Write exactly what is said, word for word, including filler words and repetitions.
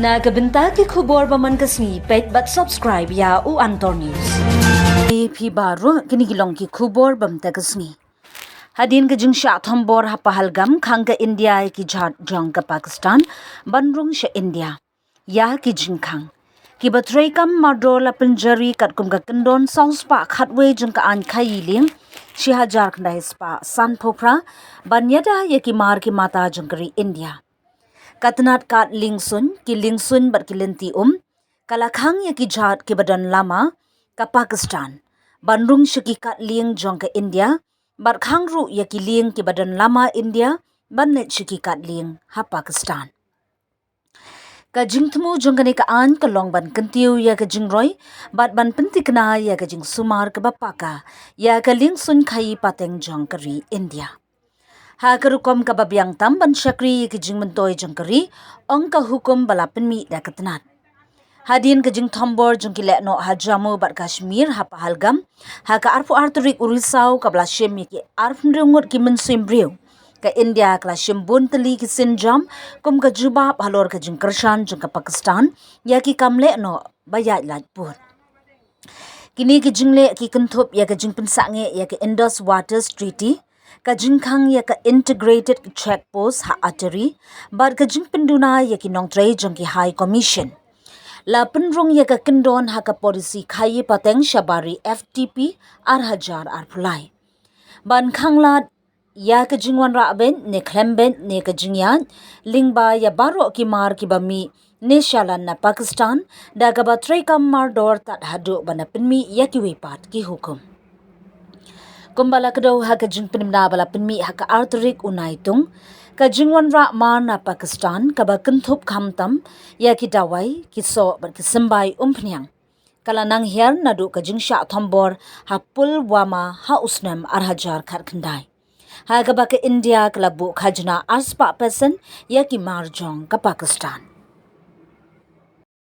Na ka bynta ki khubor ba man ka sngi, peit bad subscribe ïa u Antor News. Phi baroh, kine ki long ki khubor ba man ka sngi. Hadien ka jingshah thombor ha Pahalgam, khang ka India ïa ki jhad jong ka Pakistan ban rung sha India ïa ki jingkhang. Kiba treikam mardor la pynjari katkum ka kyndon saw spah khatwei jong ka aiñ khaïi lieng shi hajar khyndai spah sanphew phra ban ïada ïa ki mar ki mata jong ka ri India. Ka tnat kad liengsuiñ, ki liengsuiñ bad ki lynti um, ka la khang ïa ki jhad kiba don lama ka Pakistan ban rung sha ki kad lieng jong ka India, bad khang ruh ïa ki lieng kiba don lama India ban leit sha ki kad lieng ha Pakistan. Ka jingthmu jong kane ka aiñ ka long ban kyntiew ïa ka jingroi bad ban pyntikna ïa ka jingsumar kaba paka ïa ka liengsuiñ khaïi pateng jong ka ri India. Ha ka rukom kaba biang tam ban shakri ïa ka jingmyntoi jong ka ri, ong ka hukum ba la pynmih da ka tnat. Hadien ka jingthombor jong ki lehnoh ha Jammu bad Kashmir ha Pahalgam ha ka arphew ar tarik u Risaw, kaba la shim ïa ki arphew hynriew ngut ki mynsiem briew, ka India ka la shim bun tylli ki sienjam kum ka jubab halor ka jingkyrshan jong ka Pakistan ïa ki kam lehnoh ba ïaid lait pud. Kine ki jingleh ki kynthup ïa ka jingpynsangeh ïa ka Indus Waters Treaty, ka jingkhang ïa ka Integrated Check Post ha Attari, bad ka jingpynduna ïa ki nongtrei jong ki High Commission. La pynrung ïa ka kyndon ha ka polisi khaïi pateng shabar ri F T P ar hajar arphew lai. Ban khanglad ïa ka jingwanrah beit ne khlem beit ne ka jingïaid lyngba ïa baroh ki mar kiba mih ne shalan na Pakistan, da kaba treikam mardor tad haduh ban da pynmih ïa kiwei pat ki hukum. Kumba la kdew ha ka jingpynbna ba la pynmih ha ka ar tarik u Naitung, ka jingwanrah mar na Pakistan kaba kynthup khamtam ïa ki dawai, ki soh bad ki symbai umphniang, ka la nang hiar naduh ka jingshah thombor ha Pulwama ha u snem ar hajar khatkhyndai, ha kaba ka India ka la buh khajna ar spah percent ïa ki mar jong ka Pakistan.